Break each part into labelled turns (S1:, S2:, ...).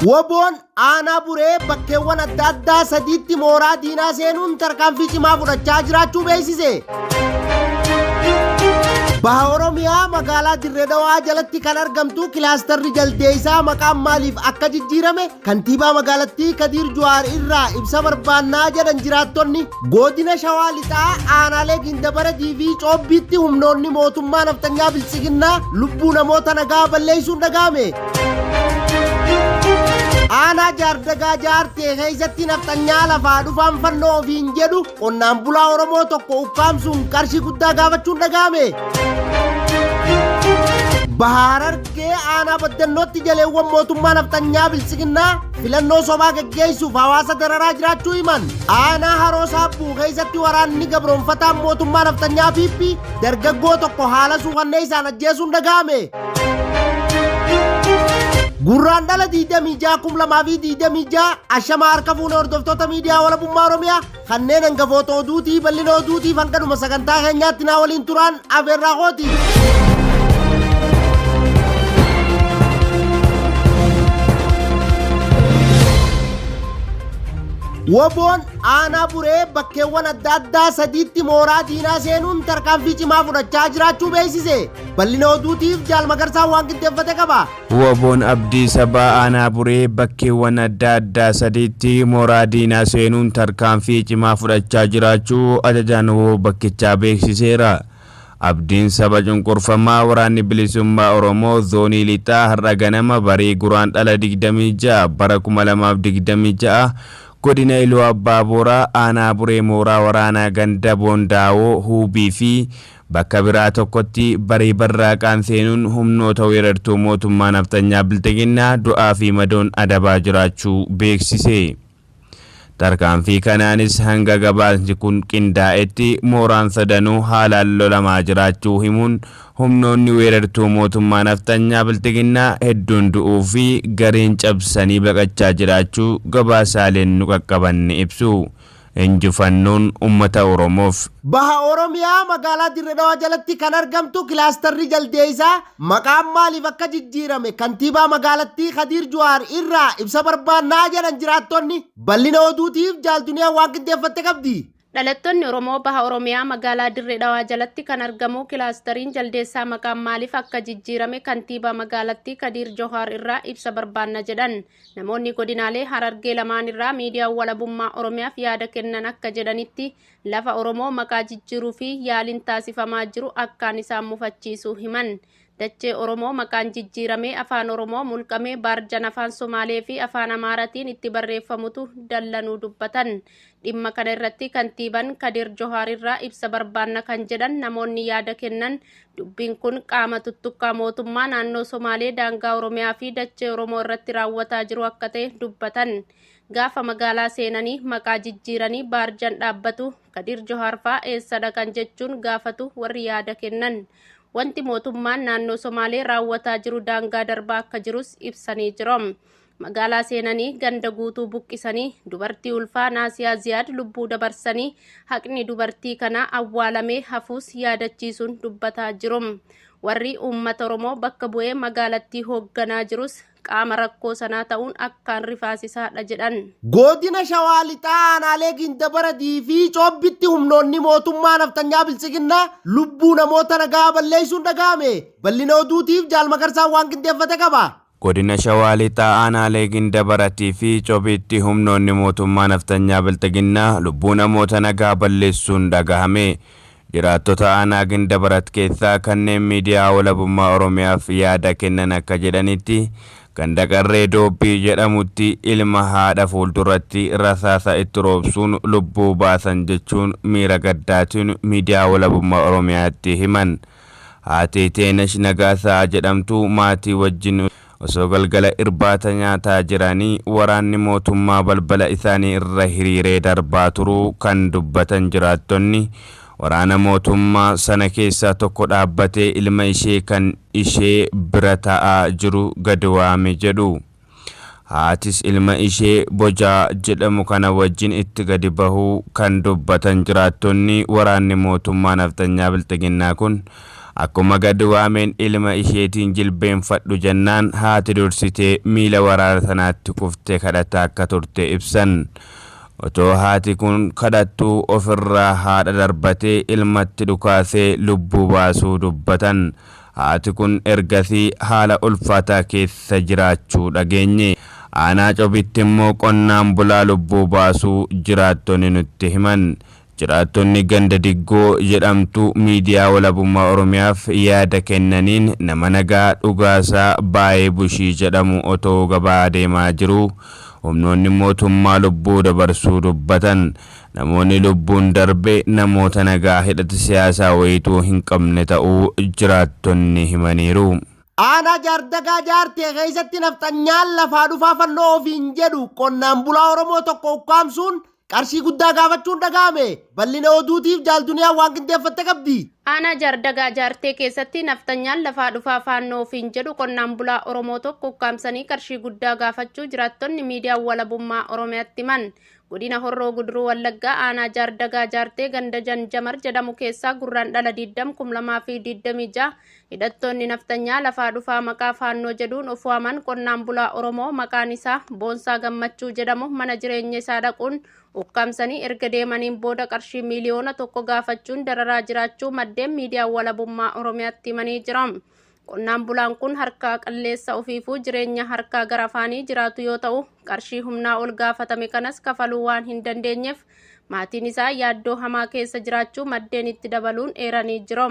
S1: WBOn aanaa Buree bakkeewwan adda addaa sadiitti mooraa diinaa seenuun tarkaanfii cimaa fudhachaa jiraachuu beeksise. Baha Oromiyaa magaalaa Dirree Dhawaa jalatti kan argamtu kilaastarri Jaldeessaa maqaan maaliif akka jijjiirame kantiibaa magaalattii Kadiir Juwaar irraa ibsa barbaannaa jedhan jiraattonni. Godina Shawaa Lixaa aanaalee Gindabaradii fi Coobbiitti humnoonni mootummaa nafxanyaa Biltsiginnaa lubbuu namoota nagaa balleessuun dhaga'ame. Aanaa Jaardagaa Jaartee keessatti nafxanyaa lafaa dhufaan fannoo ofiin jedhu qonnaan bulaa Oromoo tokko ukkaamsuun qarshii guddaa gaafachuun dhaga'ame. Baha Harargee aanaa Baddannootti jaleewwan mootummaa nafxanyaa Biltsiginnaa filannoo sobaa gaggeessuuf hawaasa dararaa jiraachuu himan. Aanaa Haroo Saabbuu keessatti waraanni gabroonfataan mootummaa nafxanyaa PP dargaggoo tokko haala suukanneessaan ajjeesuun dhaga'ame. Gurraandhala 26,2026 ashamaa harka fuune hordoftoota miidiyaa walabummaa Oromiyaa kanneen hangafoota oduutii bal'ina oduutiif hanga dhuma sagantaa keenyaatti naa waliin turaan afeerraa kooti. WBOn aanaa Buree bakkeewwan adda addaa sadiitti mooraa diinaa seenuun tarkaanfii cimaa fudhachaa jiraachuu beeksise. Bal'ina oduutiif Jaal Magarsaan waan qindeeffate qaba.
S2: WBOn Abdii Sabaa Aanaa Buree bakkeewwan adda addaa sadiitti mooraa diinaa seenuun tarkaanfii cimaa fudhachaa jiraachuu ajajaan wbo bakkichaa beeksiseera. Abdiin saba cunqurfamaa Waraanni Bilisummaa Oromoo Zoonii Lixaa har'a ganama barii Guraandhala 26 bara 2026 Godina Iluu Abbaa Booraa Aanaa Buree mooraa waraanaa ganda Boondaawoo Huubii fi Bakka biraa tokkotti barii barraaqaan seenuun humnoota weerartuu mootummaa nafxanyaa Bilxiginnaa du'aa fi madoon adabaa jiraachuu beeksise. Tarkaanfii kanaanis hanga gabaasni kun qindaa'etti mooraan sadanuu haalaan lolamaa jiraachuu himuun humnoonni weerartuu mootummaa nafxanyaa Bilxiginnaa hedduun du'uu fi gariin cabsanii baqachaa jiraachuu gabaasaaleen nu qaqqaban ni ibsu. Injifannoon ummata Oromoof!
S1: Baha Oromiyaa magaalaa Dirre Dhawaa jalatti kan argamtu kilaastarri Jaldeessaa maqaan maaliif akka jijjiirame kantiibaa magaalattii Kadiir Juhaar irraa ibsa barbaanna jedhan jiraattonni. Bal'ina oduutiif Jaal Duniyaan waan qindeeffatte qabdi.
S3: Dhalattoonni Oromoo Baha Oromiyaa magaalaa Dirre Dhawaa jalatti kan argamu kilaastariin Jaldeessaa maqaan maaliif akka jijjiirame kantiibaa magaalattii Kadiir Johaar irraa ibsa barbaanna jedhan. Namoonni godinaalee Harargee lamaan irraa miidiyaa walabummaa Oromiyaaf yaada kennan akka jedhanitti lafa Oromoo maqaa jijjiiruu fi yaaliin taasifamaa jiru akkaan isaan mufachiisuu himan. Dachee Oromoo maqaan jijjiiramee afaan Oromoo mulqamee baarjan afaan Somaalee fi afaan Amaaratiin itti barreeffamutu dallanuu dubbatan. Dhimma kana irratti kantiiban Kadir Johaar irraa ibsa barbaanna kan jedhan namoonni yaada kennan dubbiin kun qaama tuttuqqaa mootummaa naannoo Somaalee daangaa Oromiyaa fi dachee Oromoo irratti raawwataa jiru akka ta'e dubbatan. Gaafa magaalaa seenanii maqaa jijjiiranii baarjan dhaabbatu Kadir Johaar faa eessa dhaqan jechuun gaafatu warri yaada kennan. Wanti mootummaan naannoo Somaalee raawwataa jiru daangaa darbaa akka jirus ibsanii jiru. Magaalaa seenanii ganda guutuu buqqisanii dubartii ulfaa Naasiyaa Ziyaad lubbuu dabarsanii haqni dubartii kanaa awwaalamee hafuus yaadachiisuun dubbataa jiru. Warri uummata Oromoo bakka bu'ee magaalattii hoogganaa jirus qaama rakkoo sanaa ta'uun akkaan rifaasisaadha jedhan.
S1: Godina Shawaa Lixaa aanaalee Gindabaradii fi Coobbitti humnoonni mootummaa nafxanyaa Biltsiginnaa lubbuu namoota nagaa balleessuun dhaga'ame. Bal'ina oduutiif Jaal Magarsaan waan qindeeffate qaba.
S2: Godina Shawaa Lixaa aanaalee Gindabarat fi Cobiitti humnoonni mootummaa nafxanyaa Bilxiginnaa lubbuu namoota nagaa balleessuun dhagahame. Jiraattota aanaa Gindabarat keessaa kanneen miidiyaa Walabummaa Oromiyaaf yaada kennan akka jedhanitti, ganda Qarree Doobbii jedhamutti ilma haadha fuulduratti rasaasa itti roobsuun lubbuu baasan jechuun miira gaddaatiin miidiyaa Walabummaa Oromiyaatti himan. Haati Teenash Nagaasaa jedhamtu maatii wajjin osoo galgala irbaata nyaataa jiranii waraanni mootummaa balbala isaanii irra hiriiree darbaa turuu kan dubbatan jiraattonni, waraana mootummaa sana keessaa tokko dhaabbatee ilma ishee kan ishee bira taa'aa jiru gadi waame jedhu. Haatis ilma ishee Bojaa jedhamu kana wajjin itti gadi bahuu kan dubbatan jiraattonni, waraanni mootummaa nafxanyaa Bilxiginnaa kun Akkuma gad waameen ilma isheetiin jilbeenfadhu jennaan haati dursitee miila waraana sanaatti kuftee kadhataa akka turte ibsan. Otoo haati kun kadhattuu ofirraa haadha darbatee ilmatti dhukaasee lubbuu baasuu dubbatan. Haati kun ergasii haala ulfaataa keessa jiraachuu dhageenye. Aanaa Cobitti immoo qonnaan bulaa lubbuu baasuu jiraattonni nutti himan. Jiraattonni ganda Diggoo jedhamtu miidiyaa Walabummaa Oromiyaaf yaada kennaniin nama nagaa Dhugaasaa Baayee Bushii jedhamu otoo gabaa deemaa jiruu humnoonni mootummaa lubbuu dabarsuu dubbatan. Namoonni lubbuun darbe namoota nagaa hidhata siyaasaa wayituu hin qabne ta'uu jiraattonni himaniiru.
S1: Aanaa Jaardagaa Jaartee keessatti nafxanyaan lafaa dhufaa fannoo ofiin jedhu qonnaan bulaa Oromoo tokko ukkaamsuun qarshii guddaa gaafachuun dhaga'ame. Bal'ina oduutiif Jaal Duniyaan waan qindeeffatte qabdi.
S3: Aanaa Jaardagaa Jaartee keessatti nafxanyaan lafaa dhufaa faannoo ofiin jedhu qonnaan bulaa Oromoo tokko ukkaamsanii qarshii guddaa gaafachuu jiraattonni miidiyaa Walabummaa Oromiyaatti himan. Godina Horroo Guduruu Wallaggaa aanaa Jaardagaa Jaartee ganda Janjamar jedhamu keessaa Gurraandhala 20 2026 hidhattoonni nafxanyaa lafaa dhufaa maqaa faannoo jedhuun of waaman qonnaan bulaa Oromoo maqaan isaa Boonsaa Gammachuu jedhamu mana jireenya isaa dhaquun ukkaamsanii erga deemaniin booda qarshii 1,000,000 gaafachuun dararaa jiraachuu maddeen miidiyaa Walabummaa Oromiyaatti himanii jiran. Qonnaan bulaan kun harkaa qalleessa ofiifuu jireenya harkaa gara afaanii jiraatu yoo ta'u, qarshii humnaa ol gaafatame kanas kafaluu waan hin dandeenyeef maatiin isaa yaaddoo hamaa keessa jiraachuu maddeen itti dabaluun eeranii jiru.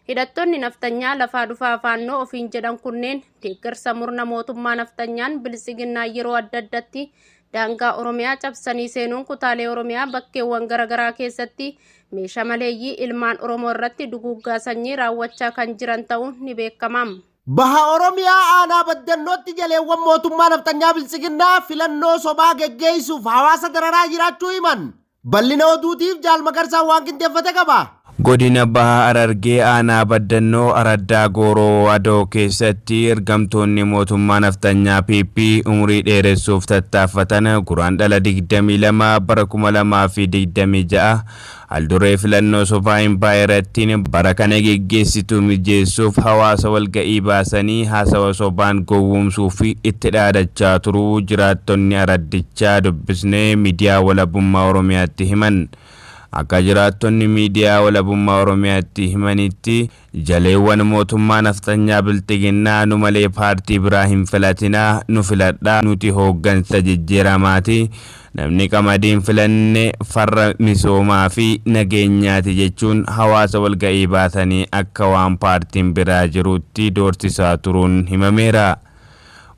S3: Hidhattoonni nafxanyaa lafaa dhufaa faannoo ofiin jedhan kunneen deeggarsa murna mootummaa nafxanyaan biltsiginnaa yeroo adda addatti daangaa Oromiyaa cabsanii seenuun kutaalee Oromiyaa bakkeewwan garaagaraa keessatti meeshaa maleeyyii ilmaan Oromoo irratti duguuggaa sanyii raawwachaa kan jiran ta'uun ni beekama.
S1: Baha Oromiyaa aanaa Baddannootti jaleewwan mootummaa nafxanyaa biltsiginnaa filannoo sobaa geggeessuuf hawaasa dararaa jiraachuu himan. Bal'ina oduutiif Jaal Magarsaan waan qindeeffate qaba.
S2: Godina Baha Harargee aanaa Baddannoo Araddaa Gooroo Wadoo keessatti ergamtoonni mootummaa nafxanyaa PP umurii dheeressuuf tattaaffatan Guraandhala 22 bara 2026 alduree filannoo sobaa impaayerattiin bara kana geggeessitu mijeessuuf hawaasa walga'ii baasanii haasawa sobaan gowwoomsuu fi itti dhaadachaa turuu jiraattonni araddichaa dubbisnee miidiyaa Walabummaa Oromiyaatti himan. Akka jiraattonni miidiyaa Walabummaa Oromiyaatti himanitti jaleewwan mootummaa nafxanyaa bilxiginnaa nu malee paartii biraa hin filatinaa, nu filadhaa, nuti hooggansa jijjiiramaati, namni qamadiin filanne farra misoomaa fi nageenyaati jechuun hawaasa walga'ii baasanii akka waan paartiin biraa jirutti doorsisaa turuun himameera.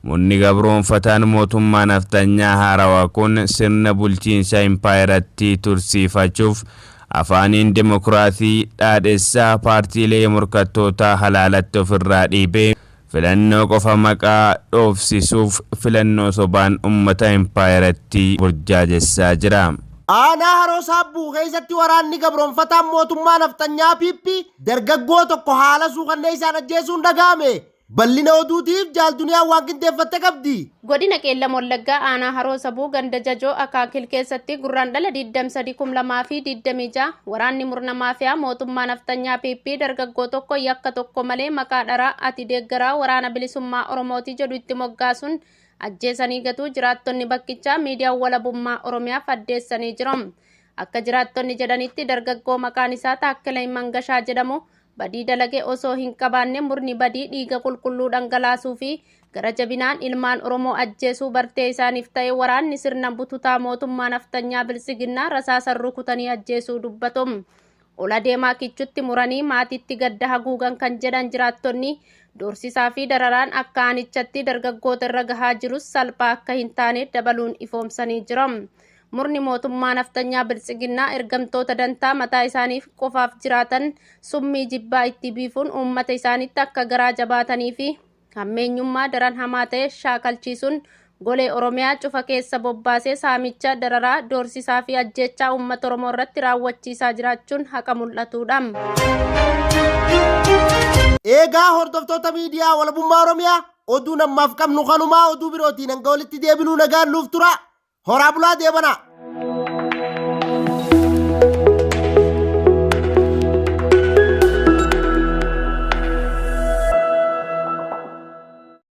S2: Murni gabroonfataan mootummaa nafxanyaa haarawaa kun sirna bulchiinsa impaayeratti tursiifachuuf afaaniin demokiraasii dhaadhessaa paartiilee morkattootaa halaalatti ofirraa dhiibee filannoo qofa maqaa dhoofsisuuf filannoo sobaan uummata impaayeratti burjaajessaa jira.
S1: Aanaa Haroo Saabbuu keessatti waraanni gabroonfataan mootummaa nafxanyaa PP dargaggoo tokko haala suukanneessaan ajjeesuun dhaga'ame. Bal'ina oduutiif Jaal Duniyaan waan qindeeffatte qabdi.
S3: Godina Qeellam Wallaggaa aanaa Haroo Sabuu ganda Jajoo Akaakil keessatti Gurraandhala 23 2026 waraanni murna maafiyaa mootummaa nafxanyaa PP dargaggoo tokko yakka tokko malee maqaa dharaa ati deeggaraa waraana bilisummaa Oromooti jedhu itti moggaasuun ajjeesanii gatuu jiraattonni bakkichaa miidiyaa Walabummaa Oromiyaaf addeessanii jiru. Akka jiraattonni jedhanitti dargaggoo maqaan isaa Taakkalany Mangashaa jedhamu badii dalage osoo hin qabaanne murni badii dhiiga qulqulluu dhangalaasuu fi gara jabinaan ilmaan Oromoo ajjeesuu bartee isaaniif ta'e waraanni sirna bututaa mootummaa nafxanyaa biltsiginnaa rasaasan rukutanii ajjeesuu dubbatu. Ola deemaa kichutti muranii maatiitti gadda haguugan kan jedhan jiraattonni doorsisaa fi dararaan akka aanichatti dargaggoota irra gahaa jirus salphaa akka hin taane dabaluun ifoomsanii jiru. Murni mootummaa nafxanyaa biltsiginnaa ergamtoota dantaa mataa isaaniif qofaaf jiraatan summii jibbaa itti biifuun uummata isaaniitti akka garaa jabaatanii fi hammeenyummaa daran hamaa ta'e shaakalchiisuun golee Oromiyaa cufa keessa bobbaasee saamicha, dararaa, doorsisaa fi ajjeechaa uummata Oromoo irratti raawwachiisaa jiraachuun haqa mul'atudha.
S1: Eegaa hordoftoota miidiyaa Walabummaa Oromiyaa, oduu ammaaf qabnu kanumaa. Oduu birootiin hanga walitti deebinuu nagaan nuuf tura. Horaa bulaa deebanaa.